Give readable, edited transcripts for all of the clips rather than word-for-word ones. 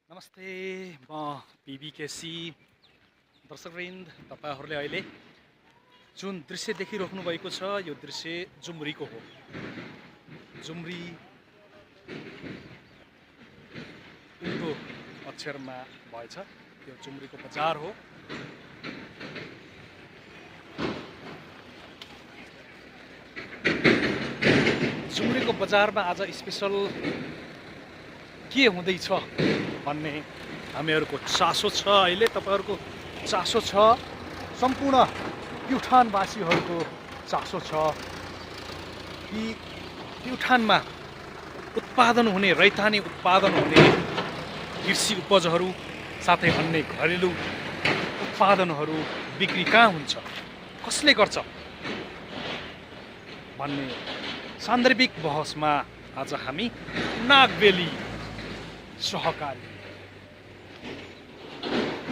नमस्ते म पिबिकेसी दर्शकवृन्द तपाईहरूले अहिले जुन दृश्य देखिराख्नु भएको छ यो दृश्य जुम्रीको हो। जुम्री उल्टो अक्षरमा भएछ, यो जुम्रीको बजार हो। जुम्रीको बजारमा आज स्पेसल के हुँदैछ भन्ने हामीहरूको चासो छ। अहिले तपाईहरूको चासो छ, सम्पूर्ण प्युठानवासीहरूको चासो छ कि प्युठानमा उत्पादन हुने, रैथाने उत्पादन हुने कृषि उपजहरू साथै अन्य घरेलु उत्पादनहरू बिक्री कहाँ हुन्छ, कसले गर्छ भन्ने सान्दर्भिक बहसमा आज हामी नागबेली सहकारी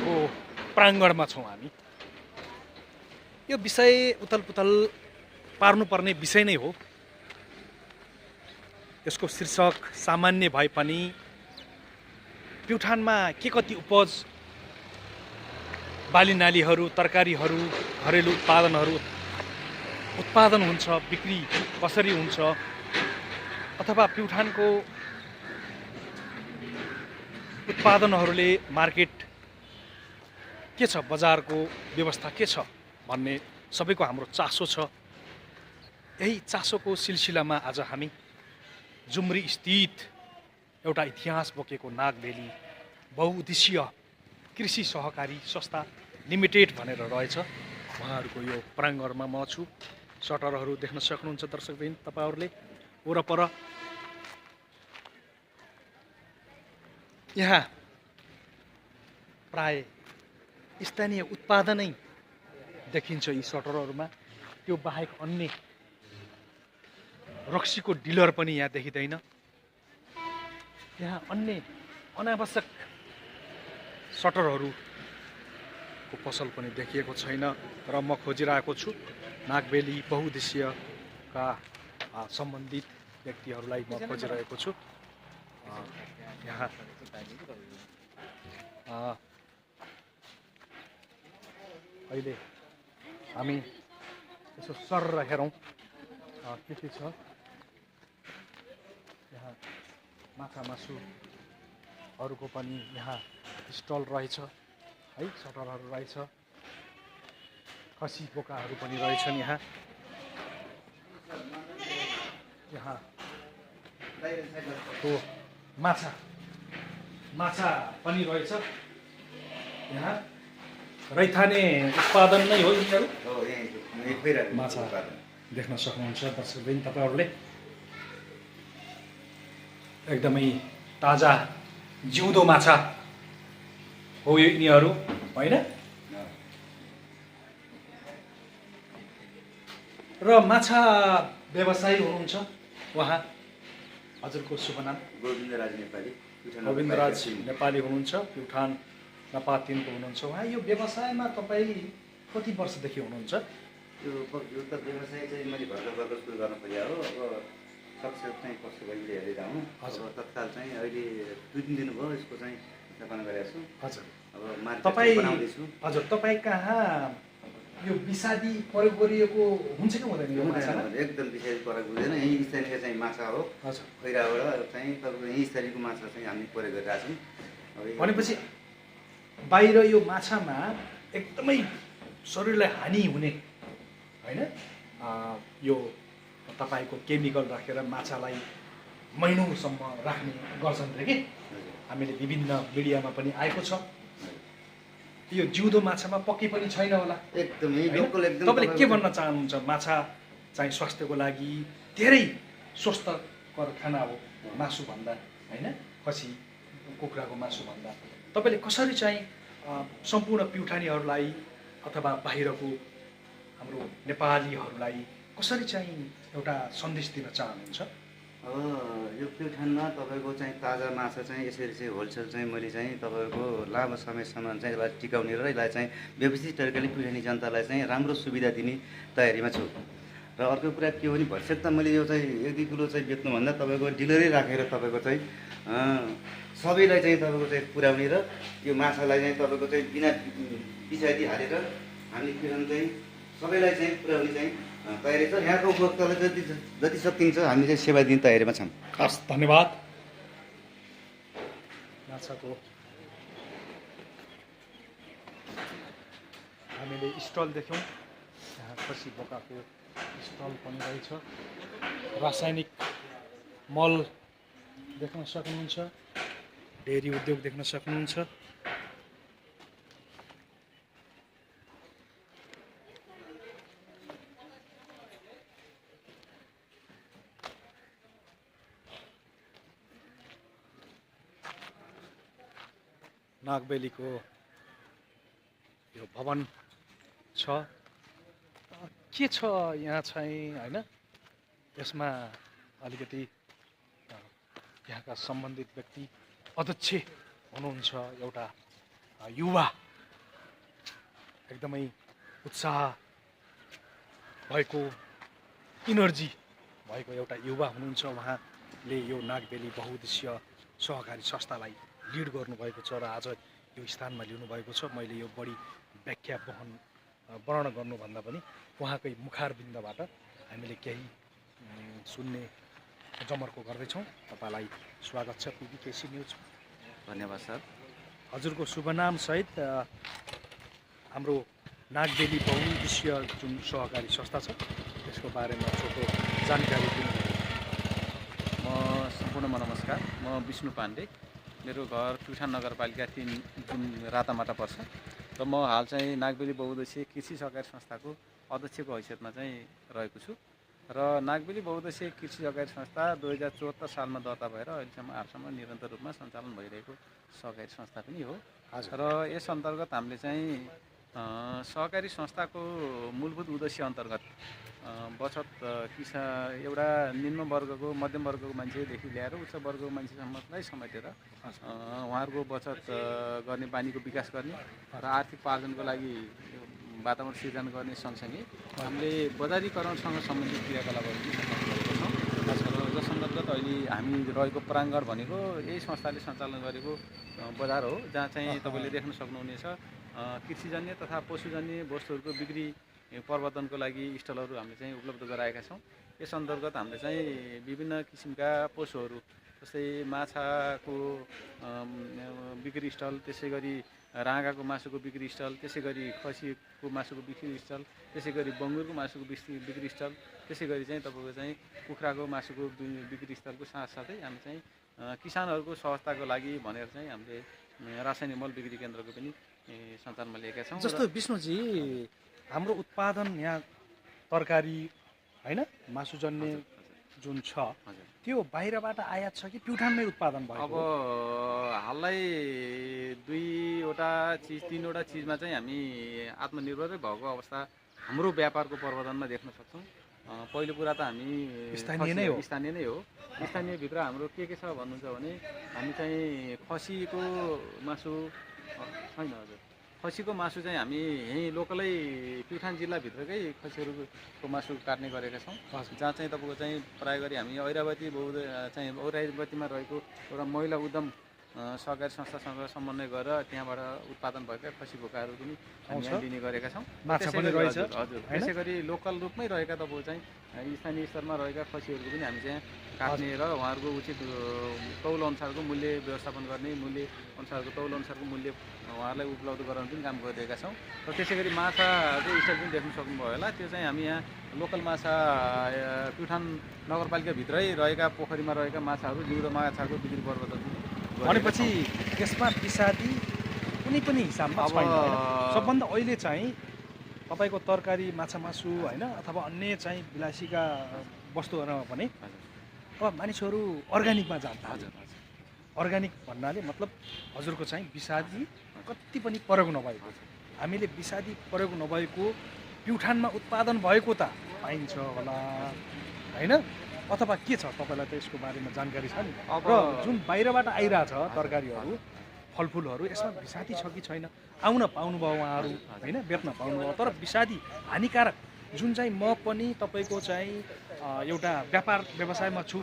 को प्राङ्गणमा छौँ। हामी यो विषय उथलपुथल पार्नुपर्ने विषय नै हो। यसको शीर्षक सामान्य भए पनि प्युठानमा के कति उपज, बालीनालीहरू, तरकारीहरू, घरेलु उत्पादनहरू उत्पादन हुन्छ, बिक्री कसरी हुन्छ, अथवा प्युठानको उत्पादनहरूले मार्केट के छ, बजारको व्यवस्था के छ भन्ने सबैको हाम्रो चासो छ। यही चासोको सिलसिलामा आज हामी जुम्री स्थित एउटा इतिहास बोकेको नागबेली बहुउद्देश्यीय कृषि सहकारी संस्था लिमिटेड भनेर रहेछ, उहाँहरूको यो प्राङ्गणमा म छु। सटरहरू देख्न सक्नुहुन्छ दर्शकवृन्द तपाईहरूले वरपर। यहाँ प्राय स्थानीय उत्पादनै देखिन्छ यी सटरहरूमा। त्यो बाहेक अन्य रक्सीको डिलर पनि यहाँ देखिँदैन। यहाँ अन्य अनावश्यक सटरहरूको पसल पनि देखिएको छैन र म खोजिरहेको छु। नागबेली बहुउद्देश्यका सम्बन्धित व्यक्तिहरूलाई म खोजिरहेको छु। यहाँ अहिले हामी यसो सर हेरौँ के छ। यहाँ माछा मासुहरूको पनि यहाँ स्टल रहेछ है, सटरहरू रहेछ, खसी बोकाहरू पनि रहेछन्। यहाँ तो माछा पनि रहेछ। यहाँ रैथाने उत्पादन नै हो यिनीहरू। माछा देख्न सक्नुहुन्छ दर्शकवृन्द तपाईहरूले, एकदमै ताजा जिउँदो माछा हो यो यिनीहरू, होइन? र माछा व्यवसायी हुनुहुन्छ उहाँ, हजुरको शुभ नाम? गोविन्दराज नेपाली। गोविन्दराज नेपाली हुनुहुन्छ, प्युठान नपा 3 को हुनुहुन्छ उहाँ। यो व्यवसायमा तपाईँ कति वर्षदेखि हुनुहुन्छ? यो त व्यवसाय चाहिँ मैले भर्खर सुरु गर्न पर्यो हो। अब सक्सेस चाहिँ कस्तो भयो हेरेर जाउँ। हजुर, तत्काल चाहिँ अहिले 2-3 दिन भयो यसको चाहिँ स्थापना गरेको छु। हजुर, अब मार्केट तपाईँ बनाउँदैछु। हजुर, तपाईँ कहाँ यो विषादी प्रयोग गरिएको हुन्छ कि हुँदैन? यो माछा एकदम विषादी प्रयोग हुँदैन, यहीँ स्थानीय चाहिँ माछा हो। हजुर, खैराबाट चाहिँ तपाईँको यहीँ स्थानीयको माछा चाहिँ हामी प्रयोग गरिरहेको छौँ। भनेपछि बाहिर यो माछामा एकदमै शरीरलाई हानि हुने, होइन, यो तपाईँको केमिकल राखेर माछालाई महिनौसम्म राख्ने गर्छन् रे कि हामीले विभिन्न मिडियामा पनि आएको छ। यो जिउँदो माछामा पक्कै पनि छैन होला। एकदमै लोकल, एकदम। तपाईँले के भन्न चाहनुहुन्छ? माछा चाहिँ स्वास्थ्यको लागि धेरै स्वस्थकर खाना हो मासुभन्दा, होइन, खसी कुखुराको मासुभन्दा। तपाईँले कसरी चाहिँ सम्पूर्ण प्युठानीहरूलाई अथवा बाहिरको हाम्रो नेपालीहरूलाई कसरी चाहिँ एउटा सन्देश दिन चाहनुहुन्छ? अब यो प्युठानमा तपाईँको चाहिँ ताजा माछा चाहिँ यसरी चाहिँ होलसेल चाहिँ मैले चाहिँ तपाईँको लामो समयसम्म चाहिँ यसलाई टिकाउने र यसलाई चाहिँ व्यवस्थित तरिकाले प्युठानी जनतालाई चाहिँ राम्रो सुविधा दिने तयारीमा छु। र अर्को कुरा के हो भने भविष्य त मैले यो चाहिँ 1-2 किलो चाहिँ बेच्नुभन्दा तपाईँको डिलरै राखेर तपाईँको चाहिँ सबैलाई चाहिँ तपाईँको चाहिँ पुर्याउने र यो माछालाई चाहिँ तपाईँको चाहिँ बिना पिछाडी हालेर हामीले किरण चाहिँ सबैलाई चाहिँ पुर्याउने चाहिँ तयारी छ। यहाँको उपभोक्तालाई जति सकिन्छ हामी चाहिँ सेवा दिने तयारीमा छौँ। हस्, धन्यवाद। माछाको हामीले स्टल देख्यौँ, यहाँ खसी बोकाको स्टल पनि रहेछ, रासायनिक मल देख्न सक्नुहुन्छ, डेयरी उद्योग देख्न सक्नुहुन्छ। नागबेलीको यो भवन छ, के छ यहाँ चाहिँ होइन, यसमा अलिकति यहाँका सम्बन्धित व्यक्ति अध्यक्ष हुनुहुन्छ, एउटा युवा एकदमै उत्साह भएको, इनर्जी भएको एउटा युवा हुनुहुन्छ। उहाँले यो नागबेली बहुउद्देश्य सहकारी संस्थालाई लिड गर्नुभएको छ र आज यो स्थानमा ल्याउनुभएको छ। मैले यो बढी व्याख्या वर्णन गर्नुभन्दा पनि उहाँकै मुखारबिन्दबाट हामीले केही सुन्ने जमर्को गर्दैछौँ। तपाईँलाई स्वागत छ PBKC न्युज। धन्यवाद सर। हजुरको शुभ नाम सहित हाम्रो नागबेली बहुउद्देश्य जुन सहकारी संस्था छ त्यसको बारेमा छोटो जानकारी दिनु। सम्पूर्णमा नमस्कार। म विष्णु पाण्डे, मेरो घर प्युठान नगरपालिका 3 जुन रातामाटा पर्छ र म हाल चाहिँ नागबेली बहुउद्देश्य कृषि सहकारी संस्थाको अध्यक्षको हैसियतमा चाहिँ रहेको छु र नागबेली बहुउद्देश्य कृषि सहकारी संस्था 2074 सालमा दर्ता भएर अहिलेसम्म निरन्तर रूपमा सञ्चालन भइरहेको सहकारी संस्था पनि हो र यस अन्तर्गत हामीले चाहिँ सहकारी संस्थाको मूलभूत उद्देश्य अन्तर्गत बचत एउटा निम्न वर्गको मध्यम वर्गको मान्छेदेखि ल्याएर उच्च वर्गको मान्छेसम्मलाई समेटेर उहाँहरूको बचत गर्ने बानीको विकास गर्ने र आर्थिक पार्जनको लागि वातावरण सिर्जना गर्ने सँगसँगै हामीले बजारीकरणसँग सम्बन्धित क्रियाकलापहरू पनि गरेका छौँ। जस अन्तर्गत अहिले हामी रहेको प्राङ्गण भनेको यही संस्थाले सञ्चालन गरेको बजार हो, जहाँ चाहिँ तपाईँले देख्न सक्नुहुनेछ कृषिजन्य तथा पशुजन्य वस्तुहरूको बिक्री प्रवर्धनको लागि स्टलहरू हामीले चाहिँ उपलब्ध गराएका छौँ। यस अन्तर्गत हामीले चाहिँ विभिन्न किसिमका पशुहरू जस्तै माछाको बिक्री स्टल, त्यसै गरी राँगाको मासुको बिक्री स्टल, त्यसै गरी खसीको मासुको बिक्री स्टल, त्यसै गरी बङ्गुरको मासुको बिक्री स्टल, त्यसै गरी चाहिँ तपाईँको चाहिँ कुखुराको मासुको बिक्री स्टलको साथसाथै हामी चाहिँ किसानहरूको सहजताको लागि भनेर चाहिँ हामीले रासायनिक मल बिक्री केन्द्रको पनि सञ्चालनमा लिएका छौँ। जस्तो विष्णुजी, हाम्रो उत्पादन यहाँ तरकारी होइन मासुजन्य जुन छ त्यो बाहिरबाट आयात छ कि प्युठानमै उत्पादन भएको? अब हाललाई 3वटा चिजमा चाहिँ हामी आत्मनिर्भरै भएको अवस्था हाम्रो व्यापारको प्रवर्धनमा देख्न सक्छौँ। पहिलो कुरा त हामी स्थानीय नै हो। स्थानीयभित्र हाम्रो के छ भन्नुहुन्छ भने हामी चाहिँ खसीको मासु छैन। हजुर, खसीको मासु चाहिँ हामी यहीँ लोकलै प्युठान जिल्लाभित्रकै खसीहरूको मासु काट्ने गरेका छौँ, जहाँ चाहिँ तपाईँको चाहिँ प्रायः गरी हामी ऐरावतीमा रहेको एउटा महिला उद्यम सहकारी संस्थासँग समन्वय गरेर त्यहाँबाट उत्पादन भएका खसी बोकाहरू पनि हामी दिने गरेका छौँ। हजुर, त्यसै गरी लोकल रूपमै रहेका तपाईँको चाहिँ स्थानीय स्तरमा रहेका खसीहरूको पनि हामी चाहिँ काट्ने र उहाँहरूको उचित तौल अनुसारको मूल्य व्यवस्थापन गर्ने, मूल्य अनुसारको तौल अनुसारको मूल्य उहाँहरूलाई उपलब्ध गराउन पनि काम गरिरहेका छौँ। र त्यसै गरी माछाको स्टल पनि देख्न सक्नुभयो होला, त्यो चाहिँ हामी यहाँ लोकल माछा प्युठान नगरपालिकाभित्रै रहेका पोखरीमा रहेका माछाहरू, जिउँदो माछाको बिक्री प्रवर्धन भनेपछि यसमा विषादी कुनै पनि हिसाबमा छैन। सबभन्दा अहिले चाहिँ तपाईँको तरकारी माछा मासु होइन अथवा अन्य चाहिँ विलासीका वस्तुहरूमा पनि अब मानिसहरू अर्ग्यानिकमा जान्छ। अर्ग्यानिक भन्नाले मतलब हजुरको चाहिँ विषादी कति पनि प्रयोग नभएको, हामीले विषादी प्रयोग नभएको प्युठानमा उत्पादन भएको त पाइन्छ होला होइन, अथवा के छ तपाईँलाई त यसको बारेमा जानकारी छ नि? र जुन बाहिरबाट आइरहेछ तरकारीहरू फलफुलहरू यसमा विषादी छ कि छैन आउन पाउनुभयो उहाँहरू होइन, बेच्न पाउनुभयो, तर विषादी हानिकारक जुन चाहिँ म पनि तपाईँको चाहिँ एउटा व्यापार व्यवसायमा छु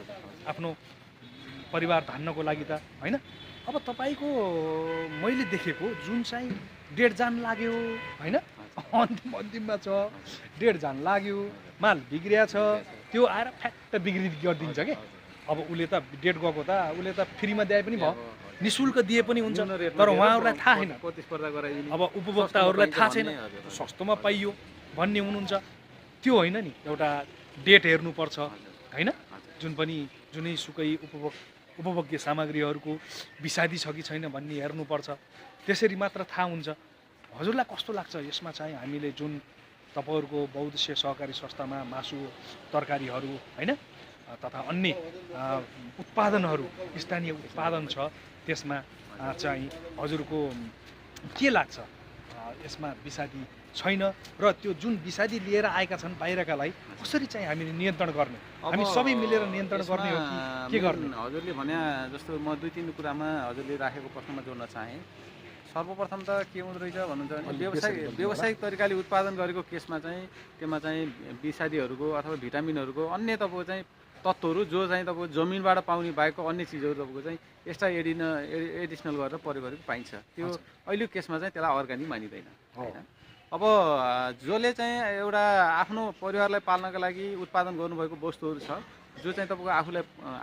आफ्नो परिवार धान्नको लागि त होइन। अब तपाईँको मैले देखेको जुन चाहिँ 1.5 जान लाग्यो होइन, अन्तिममा छ 1.5 जान लाग्यो, माल बिग्रिया छ, त्यो आएर फ्याट्ट गरिदिन्छ कि। अब उसले त डेट गएको त उसले त फ्रीमा दिए पनि भयो, निशुल्क दिए पनि हुन्छ, तर उहाँहरूलाई थाहा छैन। प्रतिस्पर्धा गराइदिने, अब उपभोक्ताहरूलाई थाहा छैन सस्तोमा पाइयो भन्ने हुनुहुन्छ। त्यो होइन नि, एउटा डेट हेर्नुपर्छ होइन, जुनैसुकै उपभोग्य सामग्रीहरूको विषादी छ कि छैन भन्ने हेर्नुपर्छ, त्यसरी मात्र थाहा हुन्छ। हजुरलाई कस्तो लाग्छ यसमा चाहिँ हामीले जुन तपाईँहरूको बहुउद्देश्य सहकारी संस्थामा मासु तरकारीहरू होइन तथा अन्य उत्पादनहरू स्थानीय उत्पादन छ, त्यसमा चाहिँ हजुरको के लाग्छ यसमा विषादी छैन र त्यो जुन विषादी लिएर आएका छन् बाहिरकालाई कसरी चाहिँ हामीले नियन्त्रण गर्ने, हामी सबै मिलेर नियन्त्रण गर्ने हो कि के गर्ने? हजुरले भने जस्तो म 2-3 कुरामा हजुरले राखेको प्रश्नमा जोड्न चाहेँ। सर्वप्रथम त के हुँदो रहेछ भन्नुहुन्छ भने व्यावसायिक तरिकाले उत्पादन गरेको केसमा चाहिँ त्यसमा चाहिँ विषादीहरूको अथवा भिटामिनहरूको अन्य तपाईँको चाहिँ तत्त्वहरू जो चाहिँ तपाईँको जमिनबाट पाउने बाहेकको अन्य चिजहरू तपाईँको चाहिँ एक्स्ट्रा एडिसनल गरेर प्रयोग गरेको पाइन्छ। त्यो अहिलेको केसमा चाहिँ त्यसलाई अर्ग्यानिक मानिँदैन होइन। अब जसले चाहिँ एउटा आफ्नो परिवारलाई पाल्नका लागि उत्पादन गर्नुभएको वस्तुहरू छ, जो चाहिँ तपाईँको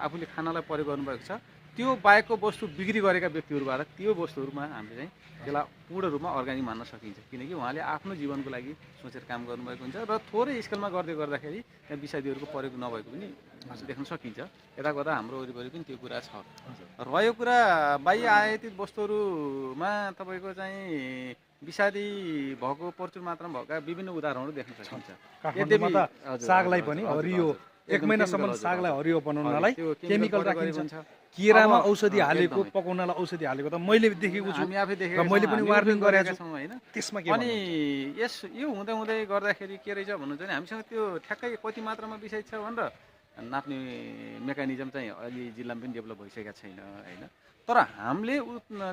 आफूले खानालाई प्रयोग गर्नुभएको छ, त्यो बाहेकको वस्तु बिक्री गरेका व्यक्तिहरूबाट त्यो वस्तुहरूमा हामीले चाहिँ त्यसलाई पूर्ण रूपमा अर्ग्यानिक मान्न सकिन्छ, किनकि उहाँले आफ्नो जीवनको लागि सोचेर काम गर्नुभएको हुन्छ र थोरै स्केलमा गर्दाखेरि त्यहाँ विषादीहरूको प्रयोग नभएको पनि देख्न सकिन्छ। यता गर्दा हाम्रो वरिपरि पनि त्यो कुरा छ। रह्यो कुरा बाह्य आयातित वस्तुहरूमा तपाईँको चाहिँ विषादी भएको प्रचुर मात्रामा भएका विभिन्न उदाहरणहरू देख्न सकिन्छ। यद्यपि सागलाई पनि हरियो 1 महिनासम्म सागलाई हरियो बनाउनलाई केमिकल राखिन्छ, केरामा औषधि हालेको, पकाउनलाई औषधि हालेको त मैले देखेको छु, हामी आफै देखेको मैले पनि वार्निङ गरेका छौँ होइन। त्यसमा के अनि यो हुँदै गर्दाखेरि के रहेछ भन्नुहुन्छ भने हामीसँग त्यो ठ्याक्कै कति मात्रामा विषय छ भनेर नाप्ने मेकानिजम चाहिँ अहिले जिल्लामा पनि डेभलप भइसकेका छैन होइन। तर हामीले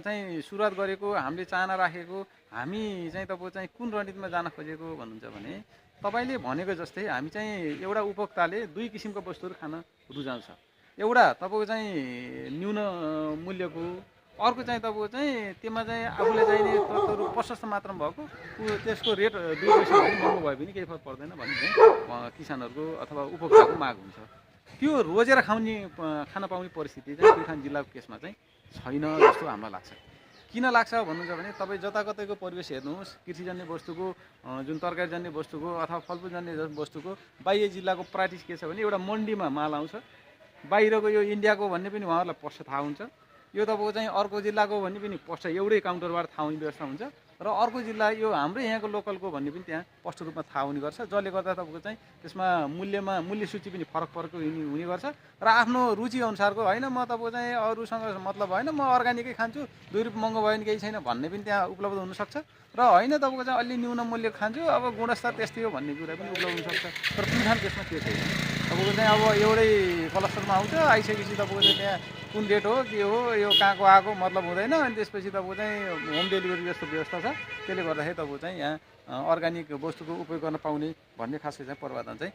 चाहिँ सुरुवात गरेको, हामीले चाहना राखेको, हामी चाहिँ तपाईँ चाहिँ कुन रणनीतिमा जान खोजेको भन्नुहुन्छ भने तपाईँले भनेको जस्तै हामी चाहिँ एउटा उपभोक्ताले 2 किसिमको वस्तुहरू खान रुचाउँछ। एउटा तपाईँको चाहिँ न्यून मूल्यको, अर्को चाहिँ तपाईँको चाहिँ त्यसमा चाहिँ आफूले चाहिने तत्त्वहरू प्रशस्त मात्रामा भएको, त्यसको रेट 2 पैसा पनि महँगो भए पनि केही फरक पर्दैन भन्ने चाहिँ किसानहरूको अथवा उपभोक्ताको माग हुन्छ। त्यो रोजेर खान पाउने परिस्थिति चाहिँ प्युठान जिल्लाको केसमा चाहिँ छैन जस्तो हामीलाई लाग्छ। किन लाग्छ भन्नुहुन्छ भने तपाईँ जताकतैको परिवेश हेर्नुहोस्, कृषिजन्य वस्तुको जुन तरकारीजन्य वस्तुको अथवा फलफुलजन्य वस्तुको बाह्य जिल्लाको प्र्याक्टिस के छ भने एउटा मन्डीमा माल आउँछ, बाहिरको यो इन्डियाको भन्ने पनि उहाँहरूलाई प्रष्ट थाहा हुन्छ, यो तपाईँको चाहिँ अर्को जिल्लाको भन्ने पनि प्रष्ट एउटै काउन्टरबाट थाहा हुने व्यवस्था हुन्छ, र अर्को जिल्ला यो हाम्रो यहाँको लोकलको भन्ने पनि त्यहाँ स्पष्ट रूपमा थाहा हुने गर्छ, जसले गर्दा तपाईँको चाहिँ त्यसमा मूल्य सूची पनि फरक हुने गर्छ। र आफ्नो रुचि अनुसारको होइन म तपाईँको चाहिँ अरूसँग मतलब होइन म अर्ग्यानिकै खान्छु, 2 रुपियाँ महँगो भयो भने केही छैन भन्ने पनि त्यहाँ उपलब्ध हुनसक्छ, र होइन तपाईँको चाहिँ अलि न्यून मूल्य खान्छु अब गुणस्तर त्यस्तै हो भन्ने कुरा पनि उपलब्ध हुनसक्छ। तर प्युठान केसमा त्यो छैन। तपाईँको चाहिँ अब एउटै क्लस्टरमा आउँछ, आइसकेपछि तपाईँको चाहिँ त्यहाँ कुन डेट हो के हो यो कहाँको आएको मतलब हुँदैन, अनि त्यसपछि तपाईँको चाहिँ होम डेलिभरी जस्तो व्यवस्था छ। त्यसले गर्दाखेरि तपाईँको चाहिँ यहाँ अर्ग्यानिक वस्तुको उपयोग गर्न पाउने भन्ने खासै चाहिँ प्रावधान चाहिँ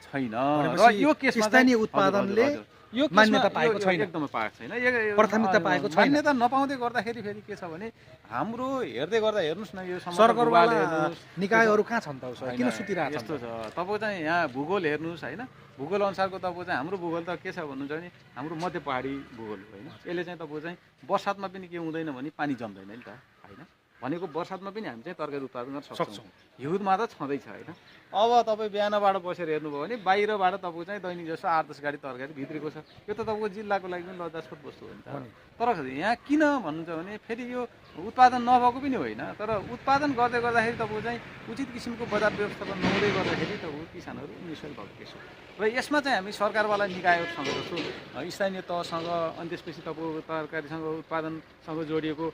छैन। र यो केसमा स्थानीय उत्पादनले यो मान्यता पाएको छैन, एकदमै पाएको छैन, प्राथमिकता पाएको छैन। मान्यता नपाउँदै गर्दाखेरि फेरि के छ भने हाम्रो हेर्दै गर्दा हेर्नुहोस् न यो सरकारवाला निकायहरू कहाँ छन् त किन सुतिरहेको यस्तो छ। तपाईँ चाहिँ यहाँ भूगोल हेर्नुहोस् होइन, भूगोल अनुसारको तपाईँ चाहिँ हाम्रो भूगोल त के छ भन्नुहुन्छ भने हाम्रो मध्य पहाडी भूगोल होइन, यसले चाहिँ तपाईँ चाहिँ बर्सातमा पनि के हुँदैन भने पानी जम्दैन नि त होइन, भनेको बर्सातमा पनि हामी चाहिँ तरकारी उत्पादन गर्न सक्छौँ, हिउँदमा त छँदैछ होइन। अब तपाईँ बिहानबाट बसेर हेर्नुभयो भने बाहिरबाट तपाईँको चाहिँ दैनिक जस्तो 8-10 गाडी तरकारी भित्रेको छ, यो त तपाईँको जिल्लाको लागि पनि लज्जास्पद वस्तु हो नि त। तर यहाँ किन भन्नुहुन्छ भने फेरि यो उत्पादन नभएको पनि होइन, तर उत्पादन गर्दाखेरि तपाईँको चाहिँ उचित किसिमको बजार व्यवस्थापन नहुँदै गर्दाखेरि तपाईँको किसानहरू निश्चल भएको केस हो। र यसमा चाहिँ हामी सरकारवाला निकायहरूसँग जस्तो स्थानीय तहसँग, अनि त्यसपछि तपाईँको तरकारीसँग उत्पादनसँग जोडिएको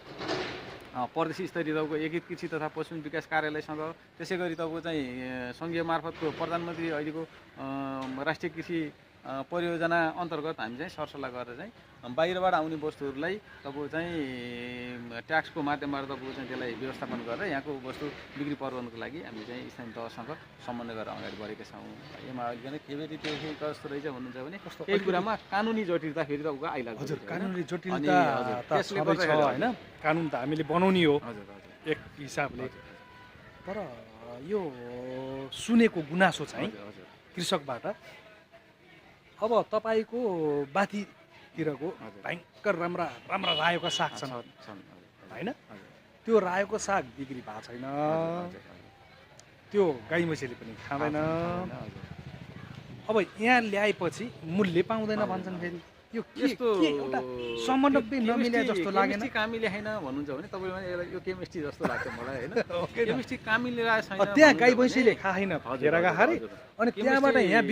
प्रदेश स्तरीय तपाईँको एकीकृत कृषि तथा पशु विकास कार्यालयसँग, त्यसै गरी तपाईँको चाहिँ सङ्घीय मार्फतको प्रधानमन्त्री अहिलेको राष्ट्रिय कृषि परियोजना अन्तर्गत हामी चाहिँ सरसल्लाह गरेर चाहिँ बाहिरबाट आउने वस्तुहरूलाई तपाईँको चाहिँ ट्याक्सको माध्यमबाट तपाईँको चाहिँ त्यसलाई व्यवस्थापन गरेर यहाँको वस्तु बिक्री प्रबन्धनको लागि हामी चाहिँ स्थानीय तहसँग समन्वय गरेर अगाडि बढेका छौँ। यसमा अहिले पनि फेरि त्यो कस्तो रहेछ भन्नुहुन्छ भने यही कुरामा कानुनी जटिलता फेरि तपाईँको आइलाग्छ। हजुर, कानुनी जटिलता त छँदैछ होइन, कानुन त हामीले बनाउने हो हजुर हजुर एक हिसाबले, तर यो सुनेको गुनासो चाहिँ हजुर हजुर कृषकबाट अब तपाईँको बाथीतिरको भयङ्कर राम्रा राम्रा रायोका साग छन् होइन, त्यो रायोको साग बिक्री भएको छैन, त्यो गाई मैँसीले पनि खाँदैन। अब यहाँ ल्याएपछि मूल्य पाउँदैन भन्छन् फेरि, यो यस्तो एउटा समन्वय नमिले जस्तो लागेन। कामीले होइन भन्नुहुन्छ भने तपाईँले यो केमिस्ट्री जस्तो लाग्छ मलाई होइन। केमिस्ट्री कामीले राखेको छैन, त्यहाँ गाई मैँसीले खाएन घेरागाखारी, अनि त्यहाँबाट यहाँ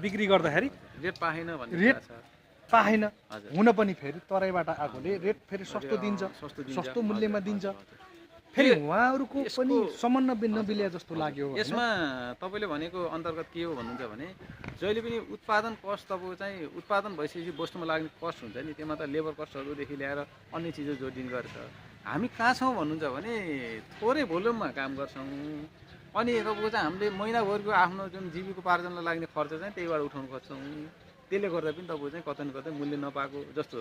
बिक्री गर्दाखेरि रेट पाएन भन्ने रेट पाएन, हजुर। हुन पनि फेरि तराईबाट आएकोले रेट फेरि सस्तो दिन्छ, सस्तो मूल्यमा दिन्छ, फेरि उहाँहरूको पनि समन्वय नमिले जस्तो लाग्यो। यसमा तपाईँले भनेको अन्तर्गत के हो भन्नुहुन्छ भने जहिले पनि उत्पादन कस्ट तपाईँको चाहिँ उत्पादन भइसकेपछि वस्तुमा लाग्ने कस्ट हुन्छ नि, त्यसमा त लेबर कस्टहरूदेखि ल्याएर अन्य चिजहरू जोडिने गर्छ। हामी कहाँ छौँ भन्नुहुन्छ भने थोरै भोल्युममा काम गर्छौँ, अनि तपाईँको चाहिँ हामीले महिनाभरको आफ्नो जुन जीविकोपार्जनलाई लाग्ने खर्च चाहिँ त्यहीबाट उठाउनु खोज्छौँ। त्यसले गर्दा पनि तपाईँको चाहिँ कतै न कतै मूल्य नपाएको जस्तो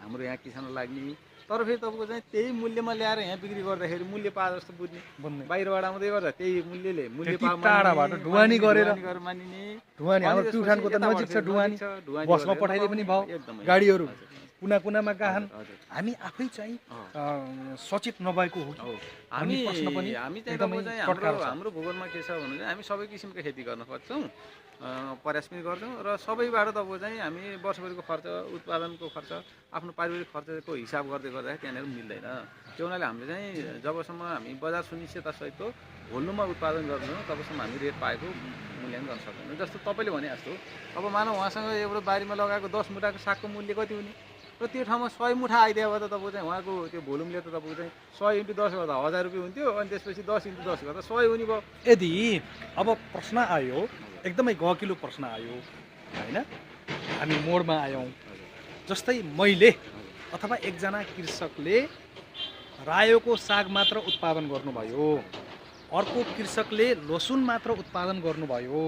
हाम्रो यहाँ किसानलाई लाग्ने, तर फेरि तपाईँको चाहिँ त्यही मूल्यमा ल्याएर यहाँ बिक्री गर्दाखेरि मूल्य पाए जस्तो बुझ्ने, बाहिरबाट आउँदै गर्दा त्यही मूल्यले मूल्य टाढाबाट ढुवानी गरेर मानिने, ढुवानी हाम्रो प्युठानको त नजिक छ, ढुवानी बसमा पठाइदिए पनि भयो, गाडीहरू कुना कुनामा गएछन्। हामी आफै चाहिँ सचेत नभएको हो कि हामी प्रश्न पनि चाहिँ एकदमै तपाईँ चाहिँ हाम्रो भूगोलमा के छ भने चाहिँ हामी सबै किसिमको खेती गर्न खोज्छौँ, प्रयास पनि गर्छौँ, र सबैबाट तपाईँको चाहिँ हामी वर्षभरिको खर्च उत्पादनको खर्च आफ्नो पारिवारिक खर्चको हिसाब गर्दै गर्दाखेरि त्यहाँनिर मिल्दैन। त्यो हुनाले हामीले चाहिँ जबसम्म हामी बजार सुनिश्चिततासहितको भोल्युममा उत्पादन गर्दैनौँ तबसम्म हामी रेट पाएको मूल्याङ्कन गर्न सक्दैनौँ। जस्तो तपाईँले भने जस्तो अब मानव उहाँसँग एउटा बारीमा लगाएको 10 मुठाको सागको मूल्य कति हुने, र त्यो ठाउँमा 100 मुठा आइदियो भए त तपाईँको चाहिँ उहाँको त्यो भोल्युमले त तपाईँको चाहिँ 100 × 10 गर्दा 1000 रुपियाँ हुन्थ्यो, अनि त्यसपछि 10 × 10 गर्दा 100 हुने भयो। यदि अब प्रश्न आयो, एकदमै गहकिलो प्रश्न आयो होइन, हामी मोडमा आयौँ, जस्तै मैले अथवा एकजना कृषकले रायोको साग मात्र उत्पादन गर्नुभयो, अर्को कृषकले लसुन मात्र उत्पादन गर्नुभयो,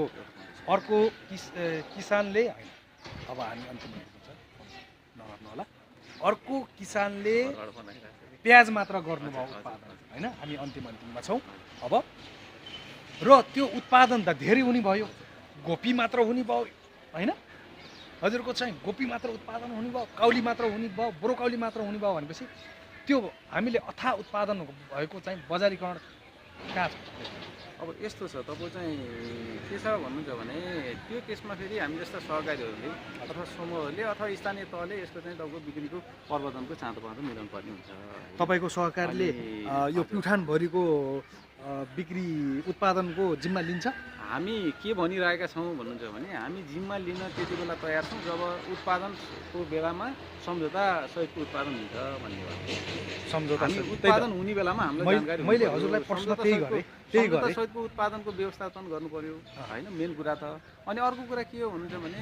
अर्को किसानले होइन, अब हामी अन्तिम नगर्नु होला, अर्को किसानले प्याज मात्र गर्नुभयो उत्पादन होइन, हामी अन्तिममा छौँ अब, र त्यो उत्पादन त धेरै हुने भयो, गोपी मात्र हुने भयो होइन, हजुरको चाहिँ गोपी मात्र उत्पादन हुने भयो, काउली मात्र हुने भयो, ब्रोकाउली मात्र हुने भयो भनेपछि त्यो हामीले अथाह उत्पादन भएको चाहिँ बजारीकरण कहाँ छ? अब यस्तो छ, तपाईँ चाहिँ के छ भन्नुहुन्छ भने त्यो केसमा फेरि हामी जस्ता सहकारीहरूले अथवा समूहहरूले अथवा स्थानीय तहले यसको चाहिँ तपाईँको बिक्रीको प्रबन्धनको चाँदोपाँदो मिलाउनु पर्ने हुन्छ। तपाईँको सहकारीले यो प्युठानभरिको बिक्री उत्पादनको जिम्मा लिन्छ? हामी के भनिरहेका छौँ भन्नुहुन्छ भने हामी जिम्मा लिन त्यति बेला तयार छौँ जब उत्पादनको बेलामा सम्झौता सहितको उत्पादन हुन्छ भन्ने भयो। सम्झौता उत्पादन हुने बेलामा हामीलाई जानकारी मैले हजुरलाई प्रश्न त्यही गरेँ सहितको उत्पादनको व्यवस्थापन गर्नु पर्यो होइन, मेन कुरा त। अनि अर्को कुरा के हो भन्नुहुन्छ भने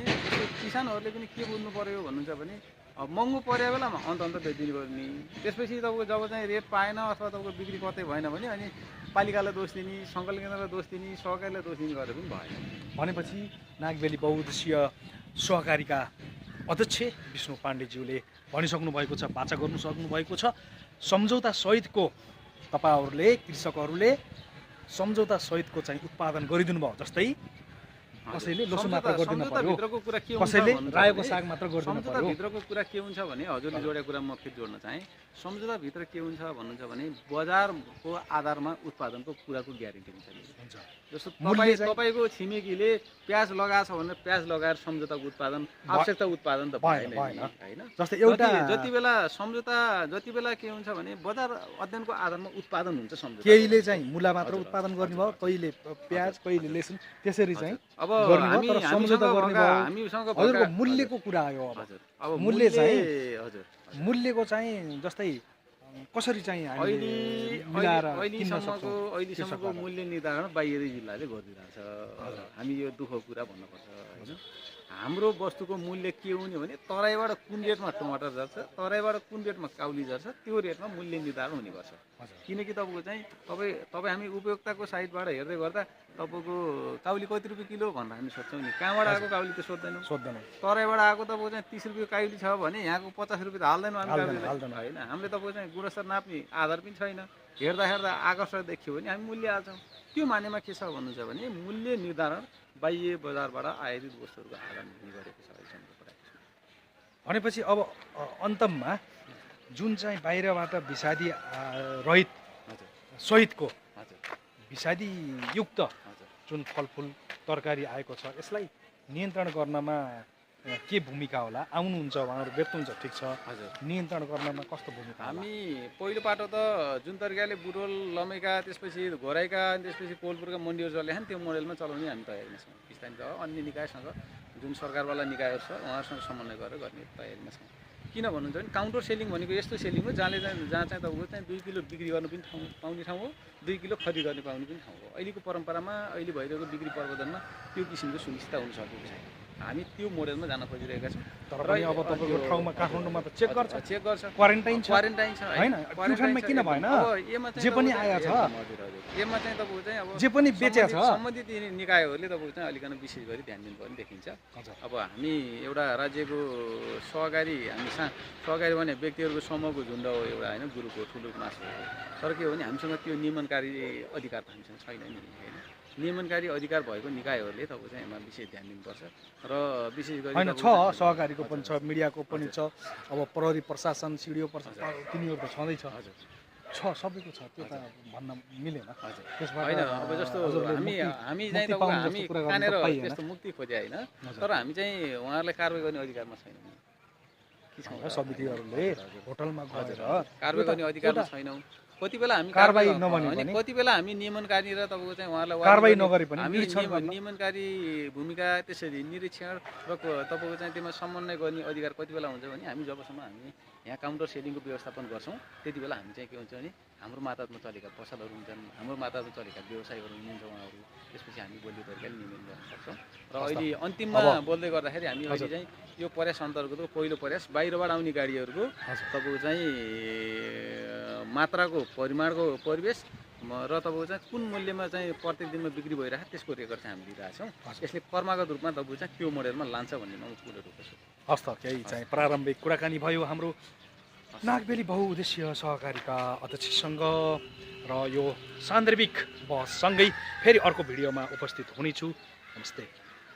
किसानहरूले पनि के बुझ्नु पर्यो भन्नुहुन्छ भने अब महँगो परेको बेलामा अन्त बेचिदिनु पर्ने, त्यसपछि तपाईँको जब चाहिँ रेट पाएन अथवा तपाईँको बिक्री कतै भएन भने अनि पालिकालाई दोष दिने, सङ्कलन केन्द्रलाई दोष दिने, सहकारीलाई दोष दिने गरेर पनि भएन। भनेपछि नागबेली बहुउद्देशीय सहकारीका अध्यक्ष विष्णु पाण्डेज्यूले भनिसक्नु भएको छ, वाचा गर्नु सक्नुभएको छ, सम्झौता सहितको तपाईँहरूले कृषकहरूले सम्झौता सहितको चाहिँ उत्पादन गरिदिनु भयो। जस्तै कसैले लसुन मात्र गरिदिनु पर्यो, कसैले रायोको साग मात्र गरिदिनु पर्यो। सम्झौताभित्रको कुरा के हुन्छ भने हजुरले जोडेको कुरा म फेरि जोड्न चाहेँ। सम्झौताभित्र के हुन्छ भन्नुहुन्छ भने बजारको आधारमा उत्पादनको कुराको ग्यारेन्टी हुन्छ। जस्तो तपाईँको छिमेकीले प्याज लगाएको छ भने प्याज लगाएर सम्झौताको उत्पादन आवश्यकता उत्पादन त भएन होइन। जस्तै एउटा जति बेला सम्झौता जति बेला के हुन्छ भने बजार अध्ययनको आधारमा उत्पादन हुन्छ सम्झौता। केहीले चाहिँ मुला मात्र उत्पादन गर्ने भयो, कहिले प्याज कहिले लसुन, त्यसरी चाहिँ अब सम्झौता गर्ने भयो। हजुरको मूल्यको कुरा आयो, अब मूल्य चाहिँ हजुर मूल्यको चाहिँ जस्तै कसरी चाहिँ अहिलेसम्मको मूल्य निर्धारण बाहिरी जिल्लाले गरिदिरहेको छ। हामी यो दुःखको कुरा भन्नुपर्छ होइन। हाम्रो वस्तुको मूल्य के हुने भने तराईबाट कुन रेटमा टमाटर झर्छ, तराईबाट कुन रेटमा काउली झर्छ, त्यो रेटमा मूल्य निर्धारण हुनुपर्छ। किनकि तपाईँको चाहिँ तपाईँ हामी उपभोक्ताको साइडबाट हेर्दै गर्दा तपाईँको काउली कति रुपियाँ किलो भनेर हामी सोध्छौँ नि, कहाँबाट आएको काउली त सोध्दैनौँ। तराईबाट आएको तपाईँको चाहिँ 30 रुपियाँ काउली छ भने यहाँको 50 रुपियाँ त हाल्दैनौँ हामी काउलीलाई, होइन। हामीले तपाईँको चाहिँ गुणस्तर नाप्ने आधार पनि छैन। हेर्दा आकर्षक देखियो भने हामी मूल्य हाल्छौँ। त्यो मानेमा के छ भन्नुहुन्छ भने मूल्य निर्धारण बाह्य बजारबाट आयातित वस्तुहरूको आदान गरेको छ अहिलेसम्मको कुरा। भनेपछि अब अन्तमा जुन चाहिँ बाहिरबाट विषादी रहित सहितको विषादीयुक्त जुन फलफुल तरकारी आएको छ यसलाई नियन्त्रण गर्नमा के भूमिका होला? आउनुहुन्छ उहाँहरू भेट्नुहुन्छ, ठिक छ, नियन्त्रण गर्नमा कस्तो भूमिका? हामी पहिलो पाटो त जुन तरिकाले बुरोल लमेका त्यसपछि घोराइका अनि त्यसपछि कोलपुरका मन्डीहरू चले त्यो मोडेलमा चलाउने हामी तयारीमा छौँ। स्थानीय तह अन्य निकायसँग जुन सरकारवाला निकायहरू छ उहाँहरूसँग समन्वय गरेर गर्ने तयारीमा छौँ। किन भन्नुहुन्छ भने काउन्टर सेलिङ भनेको यस्तो सेलिङ हो जहाँ चाहिँ तपाईँको चाहिँ 2 किलो बिक्री गर्नु पनि पाउने ठाउँ हो, 2 किलो खरिद गर्ने पाउने पनि ठाउँ हो। अहिलेको परम्परामा अहिले भइरहेको बिक्री प्रबन्धनमा त्यो किसिमको सुनिश्चित हुन सकेको छैन। हामी त्यो मोडेलमा जान खोजिरहेका छौँ। तर पनि अब तपाईँको ठाउँमा काठमाडौँमा त चेक गर्छ, क्वारेन्टाइन छ होइन। प्युठानमा किन भएन? जे पनि आएको छ, यसमा चाहिँ तपाईँको चाहिँ अब जे पनि बेचेको छ, सम्बन्धित निकायहरूले तपाईँको चाहिँ अलिकति विशेष गरी ध्यान दिनुपर्ने देखिन्छ। अब हामी एउटा राज्यको सहकारी भने व्यक्तिहरूको समूहको झुन्ड हो एउटा, होइन, ग्रुप हो, ठुलो मासु हो। तर के हो भने हामीसँग त्यो नियमनकारी अधिकार त हामीसँग छैन नि, होइन। नियमनकारी अधिकार भएको निकायहरूले तपाईँको चाहिँ यसमा विशेष ध्यान दिनुपर्छ र विशेष गरी होइन छ, सहकारीको पनि छ, मिडियाको पनि छ, अब प्रहरी प्रशासन, सिडिओ प्रशासन तिनीहरू त छँदैछ, सबैको छ, त्यो त भन्न मिलेन। होइन, अब जस्तो हामी चाहिँ हामी कानेर त्यस्तो मुक्ति खोजे होइन, तर हामी चाहिँ उहाँहरूलाई कारवाही गर्ने अधिकारमा छैनौँ। समितिहरूले होटलमा गएर कारवाही गर्ने अधिकारमा छैनौँ। कति बेला हामी कारबाही नभने पनि कति बेला हामी नियमनकारी र तपाईँको चाहिँ उहाँलाई कारबाही नगरे पनि हामी नियमनकारी भूमिका त्यसरी निरीक्षण र तपाईँको चाहिँ त्यसमा समन्वय गर्ने अधिकार कति बेला हुन्छ भने हामी जबसम्म हामी यहाँ काउन्टर सेलिङको व्यवस्थापन गर्छौँ त्यति बेला हामी चाहिँ के हुन्छ भने हाम्रो मातहतमा चलेका पसलहरू हुन्छन्, हाम्रो मातहतमा चलेका व्यवसायहरू हुनुहुन्छ उहाँहरू, त्यसपछि हामी बोल्ने तरिकाले निर्णय गर्न सक्छौँ। र अहिले अन्तिममा बोल्दै गर्दाखेरि हामी अहिले चाहिँ यो प्रयास अन्तर्गत पहिलो प्रयास बाहिरबाट आउने गाडीहरूको तपाईँको चाहिँ मात्राको परिमाणको परिवेश र तपाईँको चाहिँ कुन मूल्यमा चाहिँ प्रत्येक दिनमा बिक्री भइरहेको त्यसको रेकर्ड चाहिँ हामी लिइरहेछौँ। यसले क्रमागत रूपमा तपाईँको चाहिँ त्यो मोडेलमा लान्छ भन्ने म पुरो रूपमा छु। हस् त, केही चाहिँ प्रारम्भिक कुराकानी भयो हाम्रो नागबेली बहुउद्देश्य सहकारीका अध्यक्षसँग र यो सान्दर्भिक बहससँगै फेरि अर्को भिडियोमा उपस्थित हुनेछु। नमस्ते।